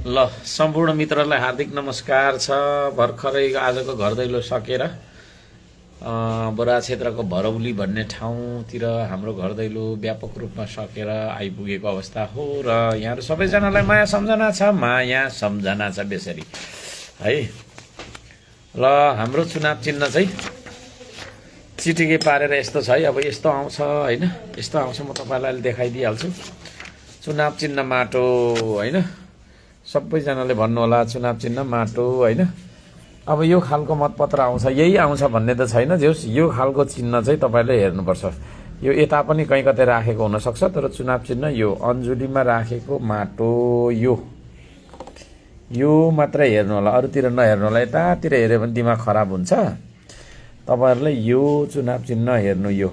ल सम्पूर्ण मित्रलाई हार्दिक नमस्कार छ। भर्खरै आजको घर दैलो सकेर बरा क्षेत्रको भरौली भन्ने ठाउँतिर हाम्रो घर दैलो व्यापक रूपमा सकेर आइपुगेको अवस्था हो र यहाँहरू सबैजनालाई माया सम्झना छ बेसरी है। ल हाम्रो चुनाव चिन्ह चाहिँ चिटिके पारेर यस्तो छ है। अब यस्तो आउँछ होइन, यस्तो आउँछ, म तपाईँलाई अहिले देखाइदिइहाल्छु। चुनाव चिन्ह माटो होइन, सबैजनाले भन्नु होला चुनाव चिन्ह माटो होइन। अब यो खालको मतपत्र आउँछ, यही आउँछ भन्ने त छैन, जेस यो खालको चिन्ह चाहिँ तपाईँले हेर्नुपर्छ। यो यता पनि कहीँ कतै राखेको हुनसक्छ, तर चुनाव चिन्ह यो अन्जुलीमा राखेको माटो यो मात्रै हेर्नु होला, अरूतिर नहेर्नु होला। यतातिर हेऱ्यो भने दिमाग खराब हुन्छ। तपाईँहरूले यो चुनाव चिन्ह हेर्नु, यो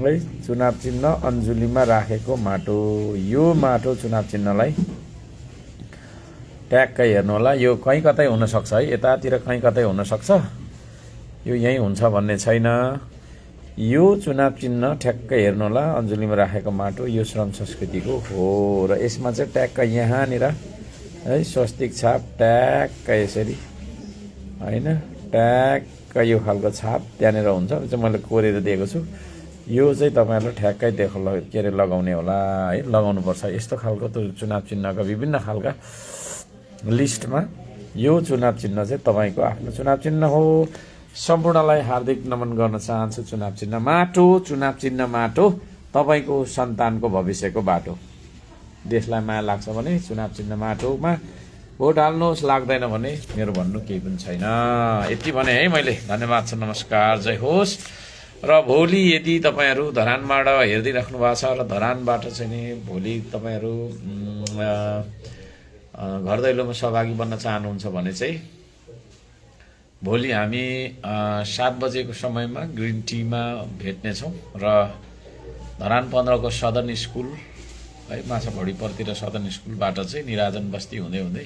है चुनाव चिन्ह अन्जुलीमा राखेको माटो, यो माटो चुनाव चिन्हलाई ट्याक्कै हेर्नु होला। यो कहीँ कतै हुनसक्छ है, यतातिर कहीँ कतै हुनसक्छ, यो यहीँ हुन्छ भन्ने छैन। यो चुनाव चिन्ह ठ्याक्कै हेर्नु होला, अन्जुलीमा राखेको माटो यो श्रम संस्कृतिको हो र यसमा चाहिँ ट्याक्कै यहाँनिर है स्वस्तिक छाप ट्याक्कै यसरी होइन, ट्याक्कै यो खालको छाप त्यहाँनिर हुन्छ। चाहिँ मैले कोरेर दिएको छु। यो चाहिँ तपाईँहरूले ठ्याक्कै के अरे लगाउने होला है, लगाउनुपर्छ। यस्तो खालको त चुनाव चिन्हका विभिन्न खालका लिस्टमा यो चुनाव चिन्ह चाहिँ तपाईँको आफ्नो चुनाव चिन्ह हो। सम्पूर्णलाई हार्दिक नमन गर्न चाहन्छु। चुनाव चिन्ह माटो, चुनाव चिन्ह माटो तपाईँको सन्तानको भविष्यको बाटो। देशलाई माया लाग्छ भने चुनाव चिन्ह माटोमा भोट हाल्नुहोस्, लाग्दैन भने मेरो भन्नु केही पनि छैन। यति भने है मैले। धन्यवाद छ, नमस्कार, जय होस्। र भोलि यदि तपाईँहरू धरानबाट हेरिदिइराख्नु भएको छ र धरानबाट चाहिँ नि भोलि तपाईँहरू घर दैलोमा सहभागी बन्न चाहनुहुन्छ भने चाहिँ भोलि हामी 7 बजेको समयमा ग्रिन टीमा भेट्नेछौँ र धरान 15 को सदन स्कुल है, माछाभौडीपट्टितिर सदन स्कुलबाट चाहिँ निराजन बस्ती हुँदै हुँदै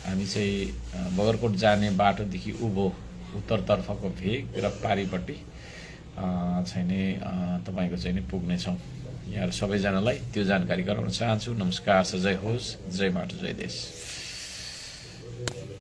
हामी चाहिँ बगरकोट जाने बाटोदेखि उभो उत्तरतर्फको भेग र पारिपट्टि चाहिँ नि तपाईँको चाहिँ नि पुग्नेछौँ। यहाँहरू सबैजनालाई त्यो जानकारी गराउन चाहन्छु। नमस्कार छ, जय होस्, जय माटो, जय देश।